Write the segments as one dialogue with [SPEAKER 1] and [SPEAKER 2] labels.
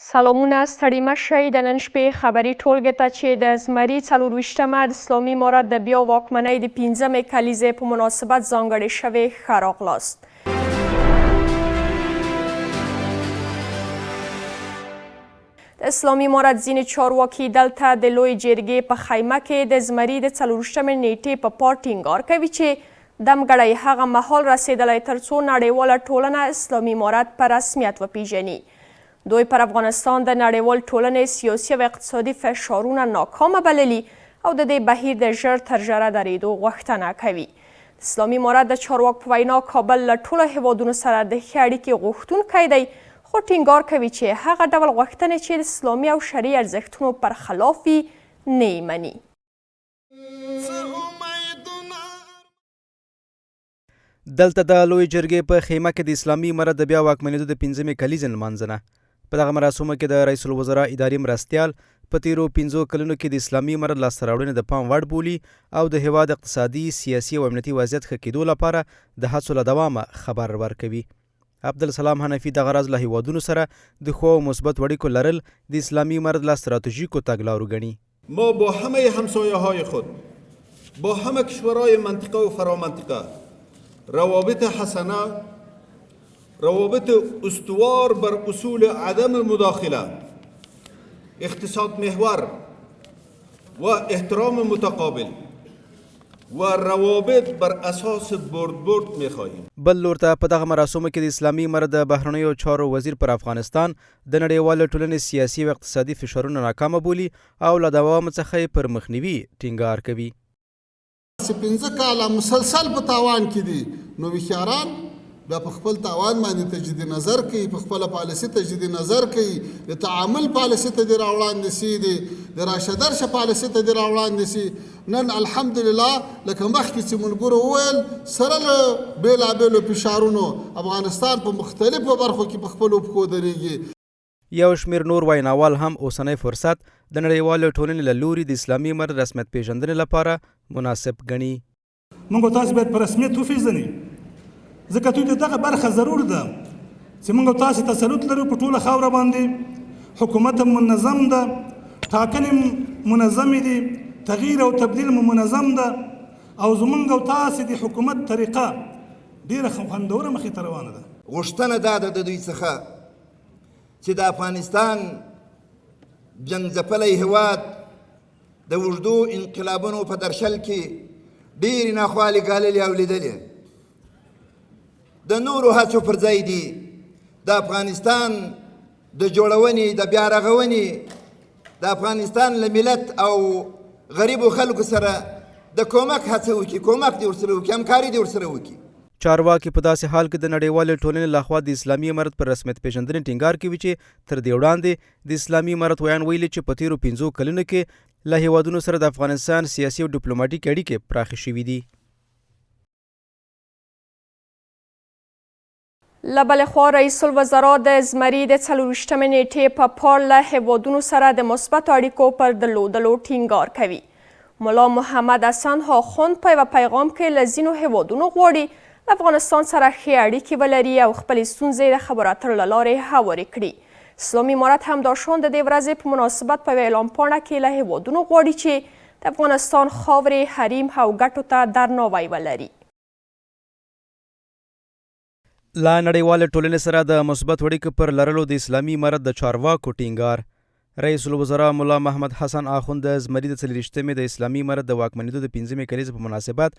[SPEAKER 1] سلامونه ستړي مه شئ د نن شپې خبري ټولګې ته چې د زمري 24مه د اسلامي امارت د بیا واکمنۍ د پنځمې کلیزې په مناسبت ځانګړې شوې ښه راغلاست. د اسلامي امارت ځینې چارواکي دلته د لوی جرګې په خیمه کې د زمري د 24مې نیټې په پار ټینګار کوي چې دمګړی هغه مهال رسېدلی ترڅو نړیواله ټولنه اسلامي امارت په رسمیت وپیژني. دوی پر افغانستان د نړیوال ټولنې سیاسي او اقتصادي فشارونه ناکامه بللي او د دې بهیر د ژر تر ژره درېدو غوښتنه کوي. د اسلامي امارت د چارواکو په وینا، کابل له ټولو هېوادونو سره د ښې اړیکې غوښتونکی دی، خو ټینګار کوي چې هغه ډول غوښتنې چې د اسلامي او شرعي ارزښتونو پر خلاف وي، نه یې مني.
[SPEAKER 2] دلته د لویې جرګې په خیمه کې د اسلامي امارت د بیا واکمنېدو د پنځمې کلیزې نمانځنه. په دغه مراسمو کې د رئیس الوزرا اداري مرستیال په تېرو پنځو کلونو کې د اسلامي امارت لاسته راوړنې د پام وړ بولي او د هېواد اقتصادي، سیاسي او امنیتي وضعیت ښه کېدو لپاره د هڅو له دوامه خبر ورکوي. عبدالسلام حنفي دغه راز له هېوادونو سره د ښو او مثبتو اړیکو لرل د اسلامي امارت له ستراتیژیکو تګلارو ګڼي.
[SPEAKER 3] ما با همه همسایه های خود با همه کشورهای منطقه و فرامنطقه روابط حسنه روابط استوار بر اصول عدم مداخله اقتصاد محور و احترام متقابل و روابط بر اساس برد برد میخواهیم.
[SPEAKER 2] بل لور ته په دغه مراسمو کې د اسلامي امارت د بهرنیو چارو وزیر پر افغانستان د نړیوالې ټولنې سیاسي او اقتصادي فشارونه ناکامه بولي او له دوام څخه یې پر مخنیوي ټینګار کوي.
[SPEAKER 4] چې پنځه کاله مسلسل په تاوان کې دي نو هوښیاران بیا په خپل تاوان باندې تجدید نظر کوي، په خپله پالیسي تجدید نظر کوي، د تعامل پالیسي ته دې راوړاندې سي، د راشه درشه پالیسي ته دې راوړاندې سي. نن الحمدلله لکه مخکې چې ملګرو وویل سره له بېلابېلو فشارونو افغانستان په مختلفو برخو کې په خپلو پښو درېږي.
[SPEAKER 2] یو شمېر نور ویناوال هم اوسنی فرصت د نړیوالې ټولنې له لوري د اسلامي امارت رسمیت پېژندنې لپاره مناسب ګڼي.
[SPEAKER 5] موږ او تاسو باید په رسمیت وپېژني، ځکه دوی ته دغه برخه ضرور ده چې موږ او تاسو تسلط لرو په ټوله خاوره باندې، حکومت هم منظم ده، ټاکنې منظمې دي، تغییر او تبدیل مو منظم ده او زمونږ او تاسو د حکومت طریقه ډیره خوندوره مخې ته روانه ده.
[SPEAKER 6] غوښتنه دا ده د دوی څخه چې د افغانستان جنګ ځپلی هیواد د اوږدو انقلابونو په درشل کې ډېرې ناخوالې ګاللې او لیدلې، د نورو هڅو پر ځای دي د افغانستان د جوړونې، د بیا رغونې، د افغانستان له ملت او غریبو خلکو سره د کومک هڅه وکړي، کومک دې ورسره وکړي، همکاري دې ورسره وکړي.
[SPEAKER 2] چارواکي په داسې حال کې د نړیوالې ټولنې لخوا د اسلامي امارت پر رسمیت پېژندنې ټینګار کوي چې تر دې وړاندې د اسلامي امارت ویاند ویلي چې په تېرو پنځو کلونو کې له هېوادونو سره د افغانستان سیاسي او ډیپلوماټیکې اړیکې پراخې شوې دي.
[SPEAKER 1] له بلې خوا رئیس الوزرا د زمري د 24مې نیټې په پار له هېوادونو سره د مثبتو اړیکو پر درلودلو ټینګار کوي. ملا محمد حسن آخوند په یوه پیغام کې له ځینو هېوادونو غواړي له افغانستان سره ښې اړیکې ولري او خپلې ستونزې د خبرو اترو له لارې هوارې کړي. اسلامي امارت همداشان د دې ورځې په مناسبت په یوه اعلان پاڼه کې له هېوادونو غواړي چې د افغانستان خاورې، حریم او ګټو ته درناوی ولري.
[SPEAKER 2] له نړیوالې ټولنې سره د مثبتو اړیکو پر لرلو د اسلامي امارت د چارواکو ټینګار. رئیس الوزرا ملا محمد حسن آخوند د زمري د څلویشتمې د اسلامي امارت د واکمنېدو د پنځمې کلیزې په مناسبت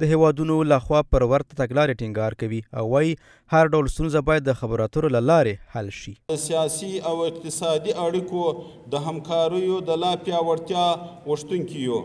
[SPEAKER 2] د هېوادونو له خوا پر ورته تګلارې ټینګار کوي او وایي، هر ډول ستونزه باید د خبرو اترو له لارې حل شي.
[SPEAKER 3] د سیاسي او اقتصادي اړیکو د همکاریو د لا پیاوړتیا غوښتونکي یو.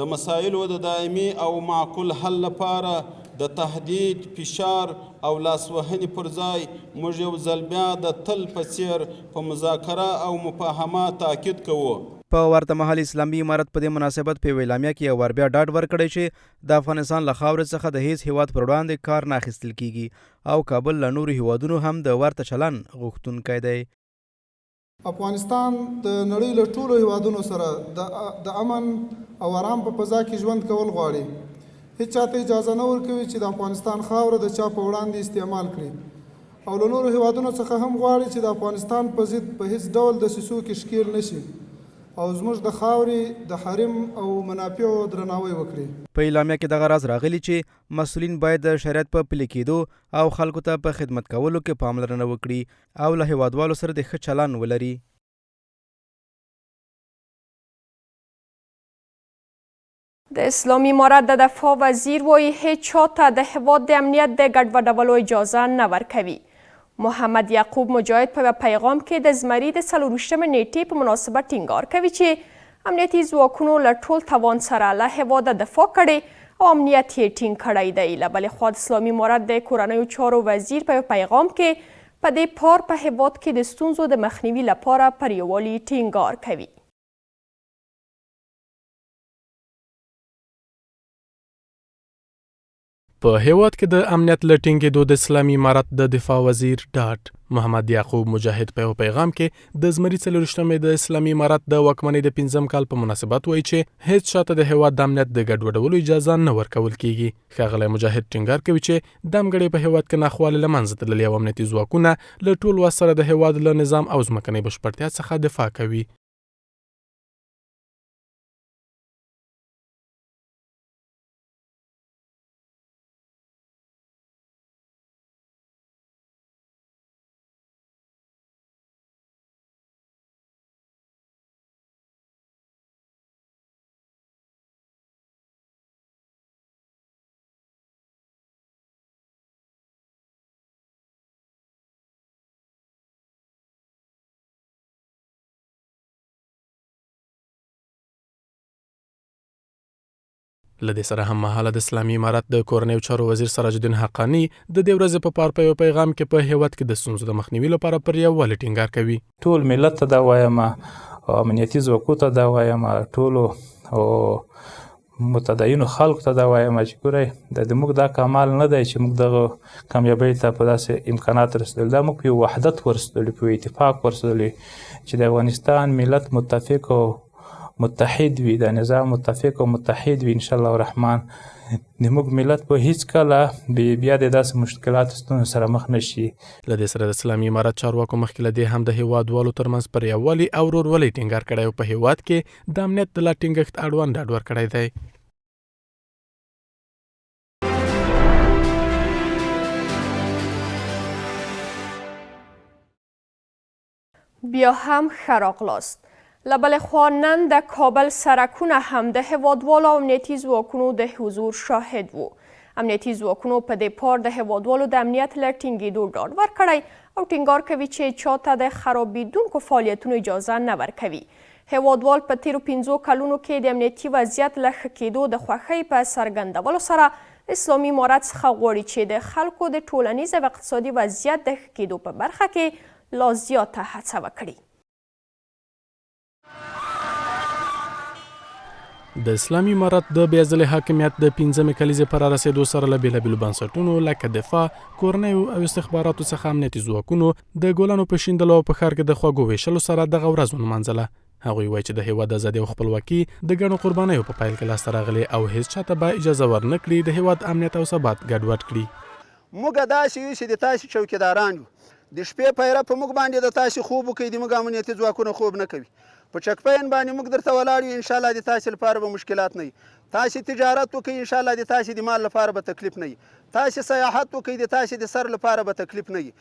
[SPEAKER 3] د مسایلو د دایمي او معقول حل لپاره د تهدید، فشار او لاسوهنې پر ځای موږ یو ځل بیا د تل په څېر په مذاکره او مفاهمه تاکید کوو.
[SPEAKER 2] په ورته مهال اسلامي امارت په دې مناسبت په یوه اعلامیه کې یو وار بیا ډاډ ورکړی چې د افغانستان له خاورې څخه د هېڅ هېواد پر وړاندې کار نه اخیستل کېږي او کابل له نورو هېوادونو هم د ورته چلند غوښتونکی دی.
[SPEAKER 4] افغانستان د نړۍ له ټولو هېوادونو سره د امن او ارام په فضا کې ژوند کول غواړي. هېچا ته اجازه نه ورکوي چې د افغانستان خاوره د چا په وړاندې استعمال کړي.
[SPEAKER 7] او له نورو هېوادونو څخه هم غواړي چې د افغانستان په ضد په هېڅ ډول دسیسو کې ښکېل نه شي او زموږ د خاورې د حریم او منافعو درناوی وکړي.
[SPEAKER 2] په اعلامیه کې دغه راز راغلي چې مسؤلین باید د شریعت په پلي کېدو او خلکو ته په خدمت کولو کې پاملرنه وکړي او له هېوادوالو سره دې ښه چلند ولري.
[SPEAKER 1] د اسلامي امارت د دفاع وزیر وایي هیچا ته د هیواد د امنیت د ګډوډولو اجازه نه ورکوي. محمد یعقوب مجاهد په یوه پیغام کې د زمري د 24مې نیټې په مناسبت ټینګار کوي چې امنیتي ځواکونو له ټول توان سره له هیواده دفاع کړې او امنیت یې ټینګ کړی دی. له بلې خوا د اسلامي امارت د کورنیو چارو وزیر په یوه پیغام کې په دې پار په هیواد کې د ستونزو د مخنیوي لپاره پر یووالي ټینګار کوي.
[SPEAKER 8] په هېواد کې د امنیت له ټینګېدو د اسلامي امارت د دفاع وزیر ډاټ محمد یعقوب مجاهد په یو پیغام کې د زمري 24مې د اسلامي امارت د واکمنۍ د پنځم کال په مناسبت وایي چې هیڅ چاته د هېواد د امنیت د ګډوډولو اجازه نه ورکول کیږي. ښاغلی مجاهد ټینګار کوي چې دمګړۍ په هېواد کې ناخوالې له منځه تللې او امنیتي ځواکونه له ټول وس سره د هېواد له نظام او ځمکنۍ بشپړتیا څخه دفاع کوي. له دې سره هم مهاله د اسلامي امارت د کورنیو چارو وزیر سراج الدین حقاني د دې ورځې په پار په یو پیغام کې په هېواد کې د ستونزو د مخنیوي لپاره پر یووالي ټینګار کوي.
[SPEAKER 9] ټول ملت ته دا وایم، امنیتي ځواکو ته دا وایم، ټولو متدینو خلکو ته دا وایم چې ګورئ د موږ دا کمال نه دی چې موږ دغه کامیابۍ ته په داسې امکانات رسېدل، دا موږ په یو وحدت ورسېدلو، په یو اتفاق ورسېدلو چې د افغانستان ملت متفق او متحد وي، دا نظام متفق او متحد وي، ان شاء الله الرحمن د موږ ملت به هیڅ کله بیا د داسې مشکلاتو ستونزو سره مخ نه شي.
[SPEAKER 8] له دې سره د اسلامي امارت چارواکو مخکې له دې هم د هېوادوالو ترمنځ پر یووالي او ورورولۍ ټینګار کړی او په هېواد کې د امنیت د لا ټینګښت اړوند ډاډ ورکړی دی.
[SPEAKER 1] بیا هم ښه راغلاست. له بلې خوا نن د کابل سرکونه هم د هېوادوالو او امنیتي ځواکونو د حضور شاهد وو. امنیتي ځواکونو په دې پار د هېوادوالو د امنیت له ټینګېدو ډاډ ورکړی او ټینګار کوي چې چاته د خرابېدونکو فعالیتونو اجازه نه ورکوي. هېوادوال په تېرو پنځو کلونو کې د امنیتي وضعیت له ښه کېدو د خوښۍ په څرګندولو سره اسلامي امارت څخه غواړي چې د خلکو د ټولنیز او اقتصادي وضعیت د ښه کېدو په برخه کې لا زیاته هڅه وکړي.
[SPEAKER 8] د اسلامي امارت د بیا ځلې حاکمیت د پنځمې کلیزې په رارسېدو سره له بېلابېلو بنسټونو لکه دفاع، کورنیو او استخباراتو څخه امنیتي ځواکونو د ګلانو په شیندلو او په ښار کې د خوږو وېشلو سره دغه ورځ ونمانځله. هغوی وایي چې د هېواد ازادي او خپلواکي د ګڼو قربانیو په پیل کې لاسته راغلې او هېڅ چاته به اجازه ورنه کړي د هېواد امنیت او ثبات ګډوډ کړي.
[SPEAKER 10] موږ داسې یو چې د تاسې چوکیداران یو، د شپې پیره په موږ باندې د تاسې خوب وکړي، د موږ امنیتي ځواکونه خوب نه کوي، په چک پوینټ باندې موږ درته ولاړ یو، انشاالله د تاسې لپاره به مشکلات نه وي، تاسې تجارت وکړئ، انشاالله د تاسې د مال لپاره به تکلیف نه وي، تاسې سیاحت وکړئ، د تاسې د سر لپاره به تکلیف نه وي،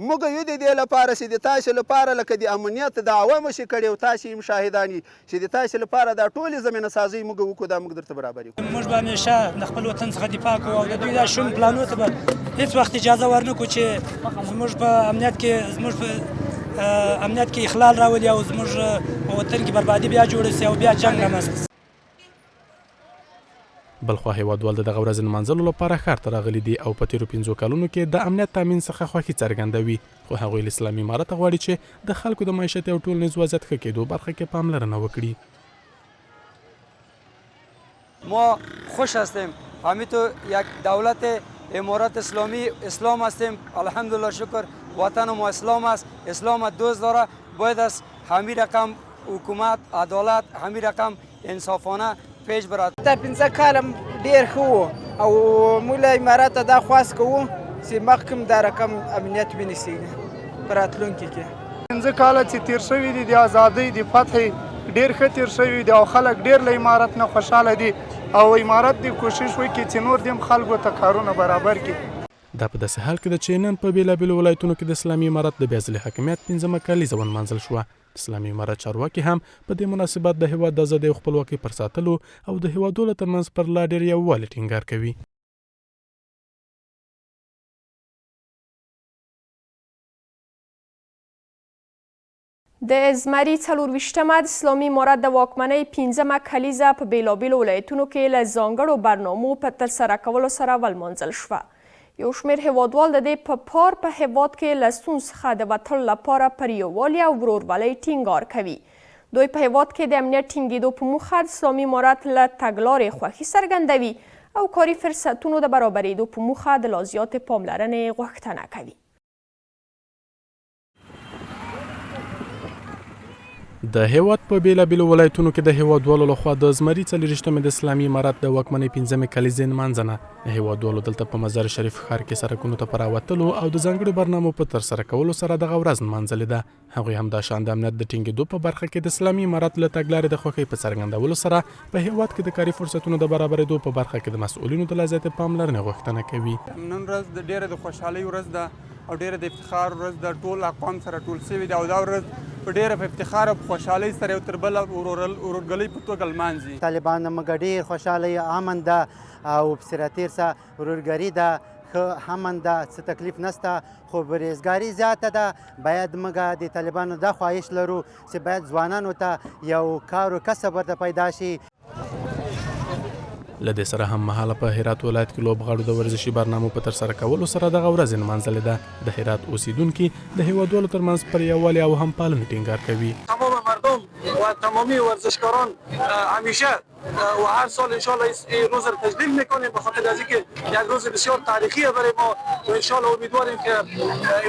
[SPEAKER 10] موږ یو د دې لپاره چې د تاسې لپاره لکه د امنیت دعوه مو چې کړې او تاسې هم شاهدان یئ چې د تاسې لپاره دا ټولې زمینه سازۍ موږ وکړو دا موږ درته برابرې کړو.
[SPEAKER 11] موږ به همیشه د خپل وطن څخه دفاع کوو او د دوی دا شوم پلانو ته به هیڅ وخت اجازه ورنه کړو چې زموږ په امنیت کې زموږ په امنیت کې اخلال راولي او زموږ په وطن کې بربادي بیا جوړه شي او بیا جنګ رامنځته شي.
[SPEAKER 8] بلخوا هېوادوال د دغه ورځې نمانځلو لپاره ښار ته راغلي دي او په تېرو پنځو کلونو کې د امنیت تامین څخه خوښي څرګندوي، خو هغوی له اسلامي امارته غواړي چې د خلکو د معیشتي او ټولنیز وضعیت ښه کېدو برخه کې پاملرنه وکړي.
[SPEAKER 12] ما خوش هستیم همیتو یک دولت امارت اسلامی اسلام هستیم الحمدلله شکر وطن ما اسلام است اسلام دوست داره باید از همی رقم حکومت عدالت همی رقم انصافانه پیش برد.
[SPEAKER 13] دا پنځه کاله ډېر ښه وو او موږ له امارته دا خواست کوو چې مخکې هم دا رقم امنیت ونیسي په راتلونکي کې.
[SPEAKER 14] پنځه کاله چې تېر شوي دي د ازادۍ د فتحې ډېر ښه تېر شوي دي او خلک ډېر له امارت نه خوشحاله دي او امارت دې کوشش وکړي چې نور دې هم خلکو ته کارونه برابر کړي.
[SPEAKER 8] دا په داسې حال کې ده چې نن په بېلابېلو ولایتونو کې د اسلامي امارت د بیا ځلي حاکمیت پنځمه کالیزه ونمانځل شوه. د اسلامي امارت چارواکي هم په دې مناسبت د هېواد د ازادۍ او خپلواکۍ پر ساتلو او د هېوادولو ترمنځ پر لا ډېر یووالي ټینګار کوي.
[SPEAKER 1] د زمري 24مه د اسلامي امارت د واکمنۍ پنځمه کلیزه په بېلابېلو ولایتونو کې له ځانګړو برنامو په ترسره کولو سره ولمانځل شوه. یو شمېر هېوادوال د دې په پار په هېواد کې له ستونزو څخه د وتلو لپاره پر یووالي او ورورولۍ ټینګار کوي. دوی په هېواد کې د امنیت ټینګېدو په موخه د اسلامي امارت له تګلارې خوښي څرګندوي او کاري فرصتونو د برابرېدو په موخه د لازیاتې پاملرنې غوښتنه کوي.
[SPEAKER 8] د هېواد په بېلابېلو ولایتونو کې د هېوادوالو لخوا د زمري 24مې د اسلامي امارت د واکمنۍ پنځمې کلیزې نمانځنه. هېوادوالو دلته په مزار شریف ښار کې سرکونو ته په راوتلو او د ځانګړو برنامو په ترسره کولو سره دغه ورځ نمانځلې ده. هغوی همداشان د امنیت د ټینګېدو په برخه کې د اسلامي امارت له تګلارې د خوښۍ په څرګندولو سره په هېواد کې د کاري فرصتونو د برابرېدو په برخه کې د مسؤلینو د لا زیاتې پاملرنې غوښتنه کوي.
[SPEAKER 15] نن ورځ ډېره د خوشحالۍ ورځ ده او ډېره د افتخار ورځ ده، ټول اقوام سره ټول شوي دي او دا ورځ په ډېره په افتخار او په خوشحالۍ سره یو تر بله ورورګلۍ په توګه لمانځي.
[SPEAKER 16] طالبان نه موږ ډېر خوشحاله یو، امن ده او پسې راتېر سه ورورګري ده، ښه امن ده، څه تکلیف نشته، خو بېروزګاري زیاته ده. باید موږ د طالبانو دا خواهش لرو چې باید ځوانانو ته یو کار و کسب ورته پیدا شي.
[SPEAKER 8] له دې سره هم مهاله په هرات ولایت کې لوبغاړو د ورزشي برنامو په ترسره کولو سره دغه ورځ نمانځلې ده. د هرات اوسیدونکي د هیوادوالو ترمنځ پر یووالي او همپالنې ټینګار کوي.
[SPEAKER 17] تمام مردم و تمامی ورزشکاران همیشه و هر سال انشاءالله این روز را تجلیل میکنیم به خاطر از اینکه یک روز بسیار تاریخی برای ما و انشاءالله امیدواریم که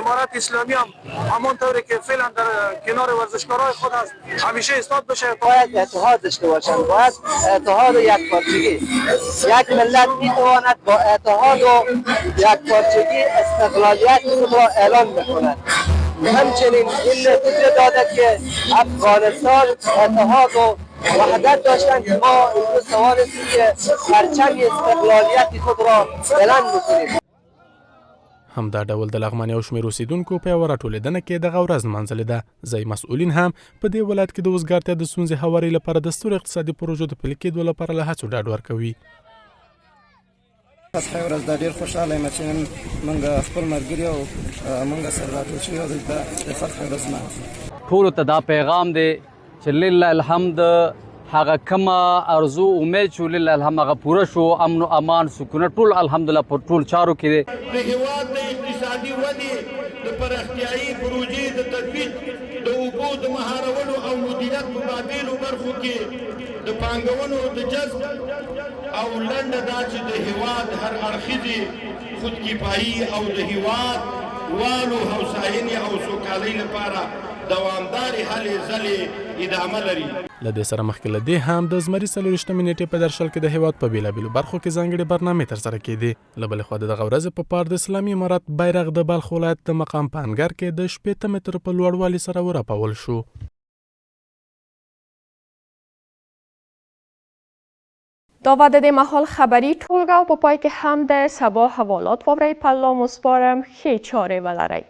[SPEAKER 17] امارت اسلامی هم همان طوری که فعلا در کنار ورزشکارای خود است همیشه ایستاد بشه.
[SPEAKER 18] باید اتحاد داشته باشند، باید اتحاد و یکپارچگی. یک ملت میتواند با اتحاد و یکپارچگی استقلالیت خود را اعلان بکند. همچنین این نتیجه داده که افغانستان اتحاد و وحدت داشتند که ما امروز توانستیم که پرچم استقلالیت خود را بلند بکنیم.
[SPEAKER 8] همدا ډول د لغمان یو شمېر اوسېدونکو په یوه راټولېدنه کې دغه ورځ نمانځلې ده. ځايي مسؤلین هم په دې ولایت کې د وزګارتیا د ستونزې هواري لپاره د سترو اقتصادي پروژو د پلي کېدو لپاره له هڅو ډاډ ورکوي.
[SPEAKER 19] فتحې ورځ ده، ډېر خوشحاله یم چې نن موږ خپل ملګري او موږ سره راټول شوي او دلته د فتحې ورځ لمانځو.
[SPEAKER 20] ټولو ته دا پیغام دی چې لله الحمد هغه کومه ارزو امید چې لله الحمد هغه پوره شو، امن او امان سکونت ټول الحمدلله په ټول چارو کې دی.
[SPEAKER 21] د هېواد د اقتصادي ودې، د پراختیايي پروژې د تطبیق، د اوبو د مهارولو او مدیریت په بابېلو برخو کې د پانګونو د جذب او لنډه دا چې د هېواد هر اړخیزې خودکفايي او د هېواد والو هوساینې او سوکالۍ لپاره دوامدارې هلې ځلې ادامه لري.
[SPEAKER 8] له دې سره مخکې له دې هم د زمري 24مې نېټې په درشل کې د هېواد په بېلابېلو برخو کې ځانګړې برنامې ترسره کېدې. له بلې خوا د دغه ورځې په پار د اسلامي امارت بیرغ د بلخ ولایت د مقام په انګر کې د 60 مترو په لوړوالي سره ورپول شو.
[SPEAKER 1] دا وه د دې مهال خبري ټولګه او په پای کې هم د سبا حوالات واورئ. په الله مو سپارم، ښې چارې ولرئ.